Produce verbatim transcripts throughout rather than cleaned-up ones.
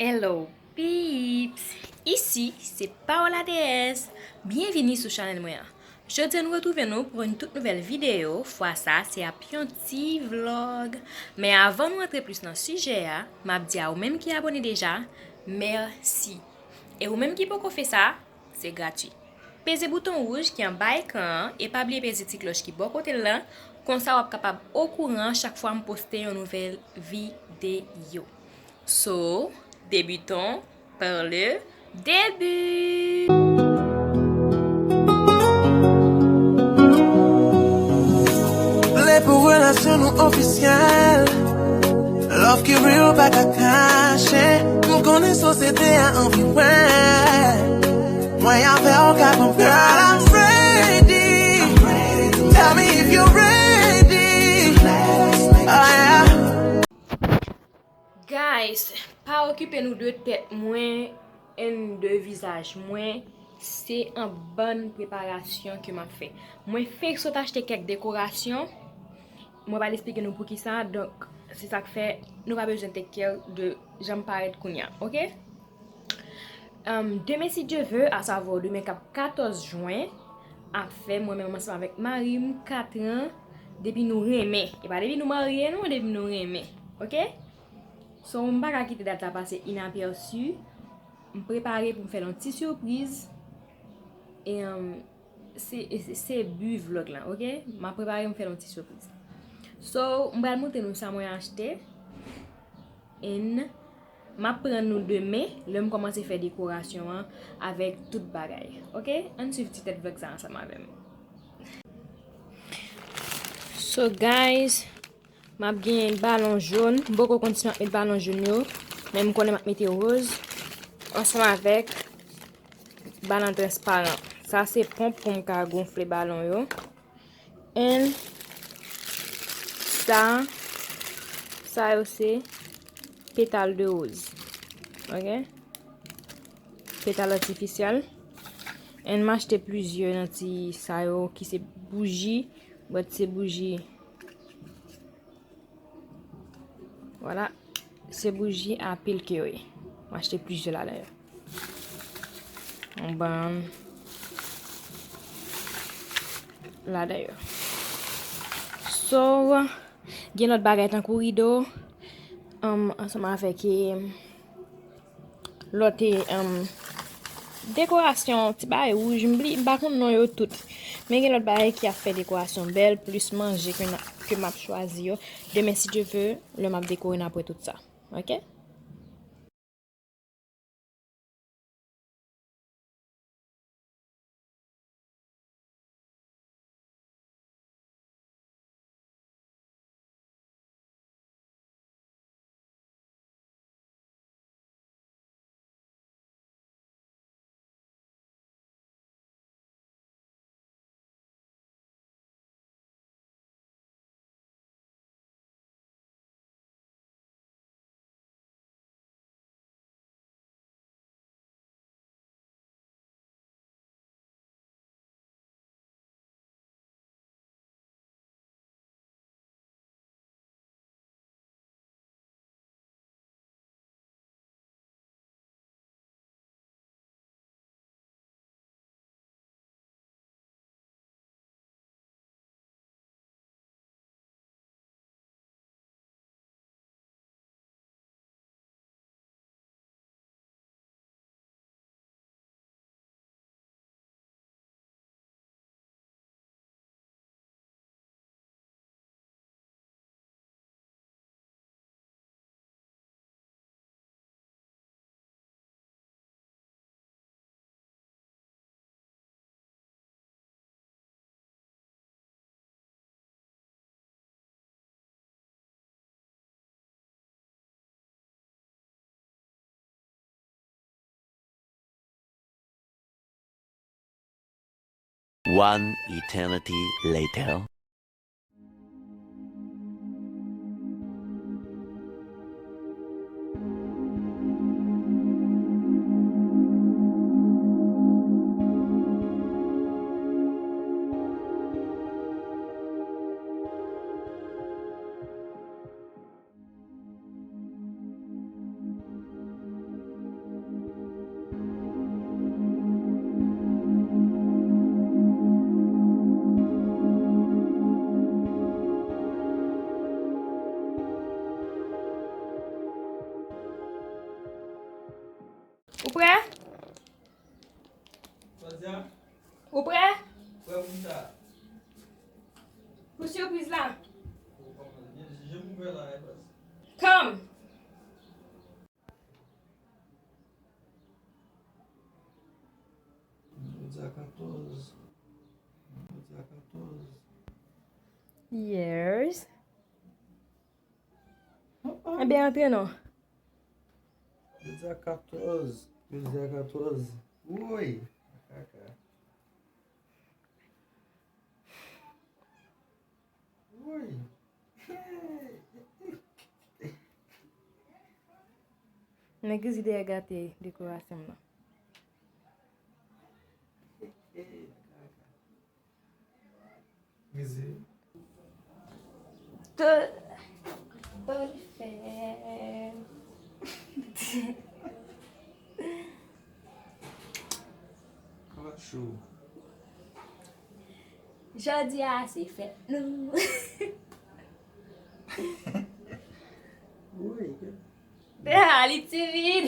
Hello peeps! Isi se Paola D S. Byenvini sou chanèl mwen an. Jodi a nou retwouve nou pou yon tout nouvèl videyo. Fwa sa se ap yon ti vlog. Men avan nou antre plis nan sijè a, m ap di a ou menm ki abòne deja, mèsi. E ou menm ki poko fè sa, se gratwi. Peze bouton wouj ki anba ekran an e pa bliye peze ti klòch ki bò kote l lan, konsa w ap kapab okouran chak fwa m poste yon nouvèl videyo. So, débutons par le début. Lè pou relasyon nou ofisyèl. Love ki real pa ka kache. M konnen sosyete a anvi wè. Mwen avè w ka pran. Girl, I'm ready. Tell me if you're ready. Oh yeah. Guys, pa okipe nou de tèt mwen and de vizaj mwen. Se an bann preparasyon ke m ap fè. Mwen fenk sot achte kèk dekorasyon. Mwen pral esplike nou poukisa. Donk, se sa k fè nou pa bezwen take care de jan m parèt kounye a, oke? Um, demen, si Dye ve, asavwa demen k ap katòz jen, ap fè mwen menm ansanm avèk mari m katran depi nou renmen. E pa depi nou marye non, depi nou renmen. Oke? So, m pa ka kite dat la pase inapèsi. M prepare pou m fè l yon ti sipriz. E, um, se, se, se bi vlog la, oke? M ap prepare m fè l yon ti sipriz. So, m pral montre nou sa mwen achte. And m ap pran nou demen, lè m kòmanse fè dekorasyon an avèk tout bagay. Oke? Ann swiv ti tèt vlog sa ansanm avè m. So, guys, m ap gen balon jòn. M poko konn si m ap met balon jòn yo, men m konnen m ap mete woz ansanm avèk balon transparan. Sa se ponp pou m ka gonfle balon yo. And sa, sa yo se petal de woz. Oke? Petal atifisyèl. And m achte plizyè nan ti sa yo ki se bouji. But se bouji. Vwala. Se bouji a pil ke yo ye. M achte plizyè ladan yo. Yon bann ladan yo. So, gen lòt bagay tankou rido, um, ansanm avèk, eh, lòt, eh, um, dekorasyon, ti bagay wouj, m bli-, m pa konn non yo tout. Men gen lòt bagay ki ap fè dekorasyon bèl, plis manje ke n a, ke m ap chwazi yo. Demen, si Dye ve, lè m ap dekore, n ap wè tout sa. Oke? One eternity later. Ou prè? Ou prè? Prè pou sa. Pou sipriz la. Come. Jodi a katòz. Jodi a katòz. Yes. Ebyen, antre non. Jodi a katòz. Jodi a katòz. Woy. Kaka. Woy. Nèg Grizi dèyè gate dekorasyon m nan. Grizi. Tout. Bòl fè. Kaka cho. Jodi a se fèt nou. Woy. Ah, li timid.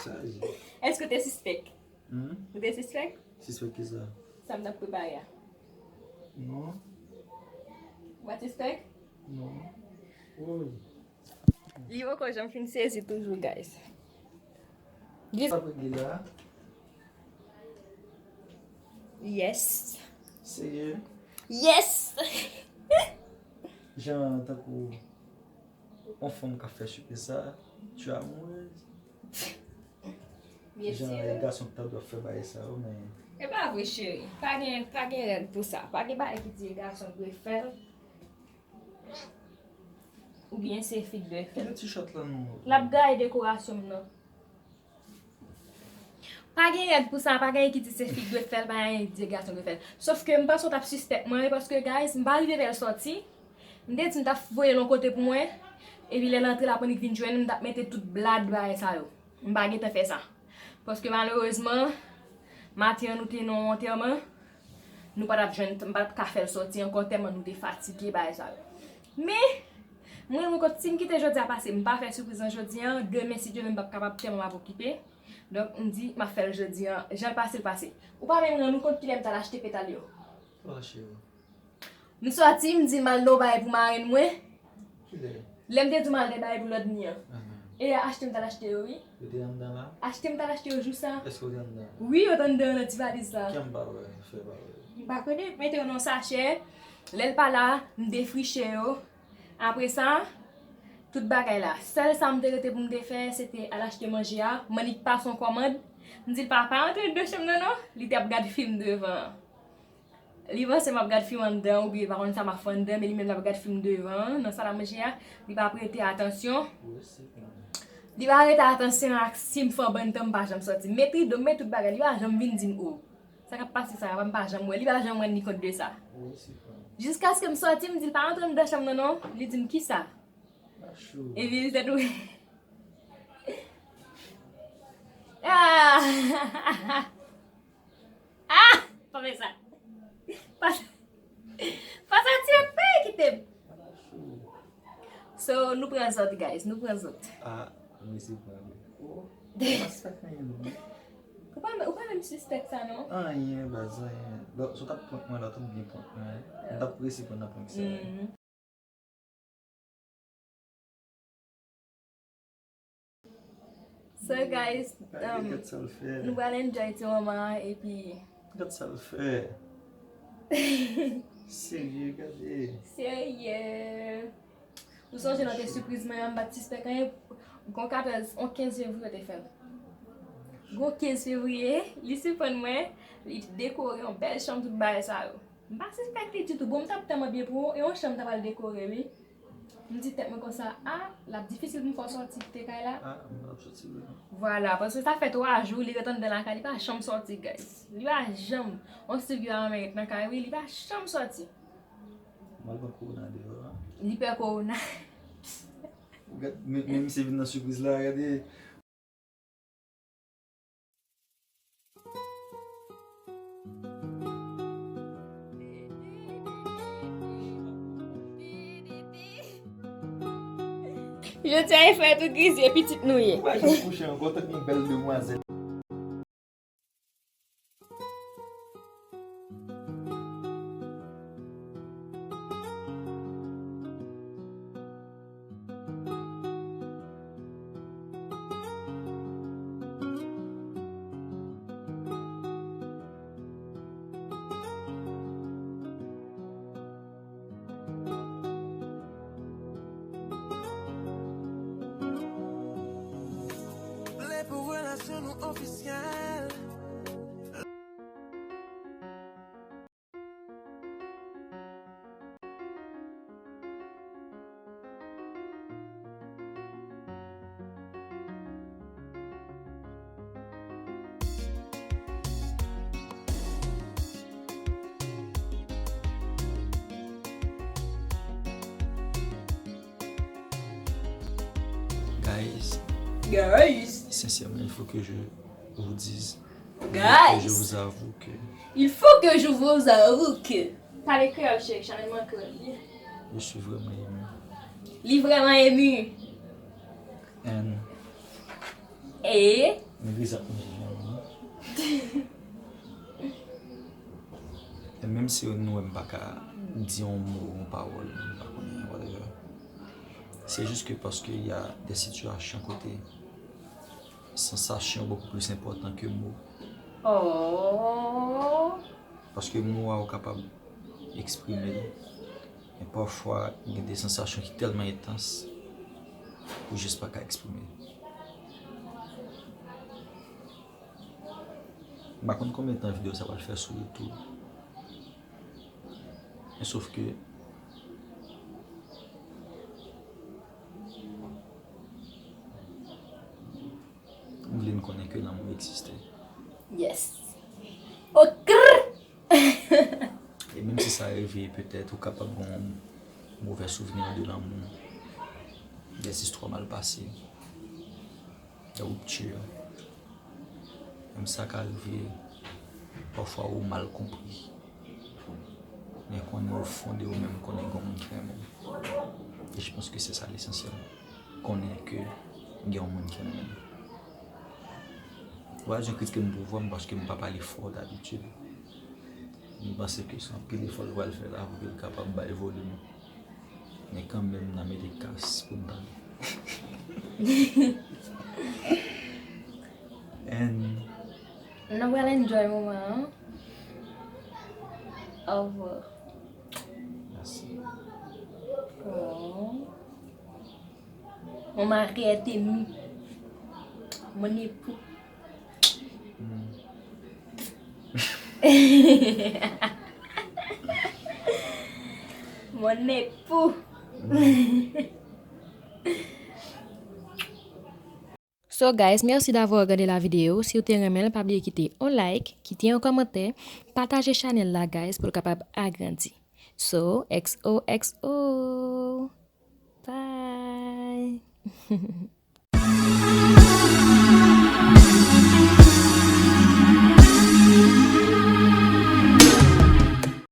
Chaje. Èske w te sispèk? Hmm? Ou te sispèk? Sispèk ki sa? Sa m t ap prepare a. Non. Ou pa t sispèk? Non. Woy. Li poko janm fin sezi toujou, guys. Sa pou gen la. Yes. Serye? Yes. Jan tankou yon fanm k ap fè sipriz sa, tu amoureuse. Jan yon gason ta dwe fè bagay sa yo, men. E pa vre, cheri. Pa gen, pa gen règ pou sa. Pa gen bagay ki di gason dwe fè l. Oubyen se fi k dwe fè l. Kite ti chòt la non. L ap gaye dekorasyon m nan. Pa gen règ pou sa, pa gen ki di se fi k dwe fè l, pa gen ki di gason dwe fè l. Sof ke m panse w t ap sispèk mwen, wi, paske, guys, m pa rive fè l sòti. M te di m t ap voye l yon kote pou mwen, epi lè l antre l ap annik vin jwenn m, m t ap mete tout blad bagay sa yo. M pa gentan fè sa. Paske malerezman, maten an nou te nan yon antèman, nou pa t ap jwenn, m pa t ap ka fè l sòti ankò tèlman nou te fatige bagay sa yo. Men, mwen, mwen konn si m kite jodi a pase, m pa fè sipriz lan jodi an, demen, si Dye vle, m p ap kapab tèlman m ap okipe. Donk, m di, m ap fè l jodi an, jan l pase, l pase. Ou pa menm rann ou kont kilè m t al achte petal yo. Sa cheri. M sòti, m di m al nan yon bagay pou marenn mwen. Kilè? Lè m te di w m al nan bagay pou lòt ni an. Ahan. E achte m t al achte yo, wi. Yo te anndan la? Achte m t al achte yo jou sa. Èske yo te anndan? Wi, yo t anndan nan ti valiz sa. Kè m pa wè, fè pa wè. M pa konnen, mete yo nan yon sachè. Lè l pa la, m defriche yo. Apre sa, tout bagay la. Sèl sa m te rete pou m te fè, se te al achte manje a. M annik pase yon kòmand. M di l, "Papa, antre anndan chanm nan non." Li t ap gad fim devan an. Li panse m ap gad fim anndan, oubyen pa konn sa m ap fè anndan, men li menm l ap gad fim devan an, nan salamanje a, li pa prete atansyon. Li pa prete atansyon ak si m fè yon bann tan m pa janm sòti. M met rido, m met tout bagay, li pa janm vin di m, "O, sa k ap pase sa a, m pa janm wè." Li pa janm rann li kont de sa. Jiskaske m sòti, m di l, "Pa antre anndan chanm nan non." Li di m, "Kisa?" Epi li tèt ou. Ah! Ah! Pa fè sa. Pa sa. Pa sa, ti pa kite m. So, nou pran zòt, guys. Nou pran zòt. Ah, mesye pran. Oh, pa sa k anyen non. Ou pa, ou pa menm sispèk sa, non? Anyen, baz, anyen. Donk, si w t ap prank mwen la, w t ap byen prank mwen. M t ap prese pran nan prank sa. Mhm. So, guys, um, gad sa l fè. Nou pral enjoy ti moman an, epi gad sa l fè. Serye, gade. Serye. Ou sonje nan te sipriz mwen an, m pa t sispèk anyen. Gon katòz, on kenz fevriye te fè l. Gon kenz fevriye, li siprann mwen, li dekore yon bèl chanm, tout bagay sa yo. M pa sispèk li ditou. Bon, m t ap tèlman byen pou ou, e yon chanm m ta pral dekore, wi. M di tèt mwen konsa, a, l ap difisil pou m fè w sòti kite kay la. Ah, m p ap sòti vre non. Vwala, paske sa fè twa jou, li ret anndan lakay, li pa janm sòti, guys. Li pa janm. On stil ki pa renmen ret nan kay, wi, li pa janm sòti. M al pran kowona deyò a. Li pè kowona. Ou gad, men, men misye vin nan sipriz la, gade. Jodi a e frè tou grizi, e pitit nou ye. Ou pa janm kouche ankò, tank yon bèl demwazèl. Lè pou relasyon nou ofisyèl. Guys, Guys. Sincèrement, il faut que je vous dise, que je Guys. Vous avoue que Il faut que je vous avoue que Pale kreyòl, cheri, Chanel mwen kreyòl. Je suis vraiment ému. Li vrèman emu. And E malgré sa, mwen jwenn. E menm si nou wè m pa ka di yon mo, yon pawòl, m pa konnen, whatever. Se jis ke paske y a de sitiyasyon kote sansasyon bokou plis enpòtan ke mo. Oh. Paske mo a ou kapab eksprime l, men pafwa gen de sansasyon ki tèlman entans ou jis pa ka eksprime l. M pa konn konbyen tan videyo sa pral fè sou YouTube. Men sof ke m vle n konnen ke lanmou egziste. Yes. Okr. E menm si sa rive, petèt ou kapab gen yon movè souvni de lanmou, des histoires mal passées, de rupture. Menm sa ka rive, pafwa ou mal konpri. Men konnen o fon de ou menm, konnen gen yon moun ki renmen w. E je pense que c'est ça l'essentiel. Konnen ke gen yon moun ki renmen w. Ou pa bezwen kritike m pou vwa m paske m pa pale fò dabitid. M panse ke se anpil efò l pral fè la pou ke l kapab bay volim. Men kanmenm, n a mete kas pou n tande. And Nou pral enjoy moman an. Au revoir. Merci. Oh. Mon mari est ému. Mon époux. Hmm. Mon époux. Hmm. So guys, merci d'avoir regardé la vidéo. Si w te renmen l, pa bliye kite yon like, kite yon kòmantè, pataje chanèl la guys pou l kapab agrandi. So, X O X O. Bye.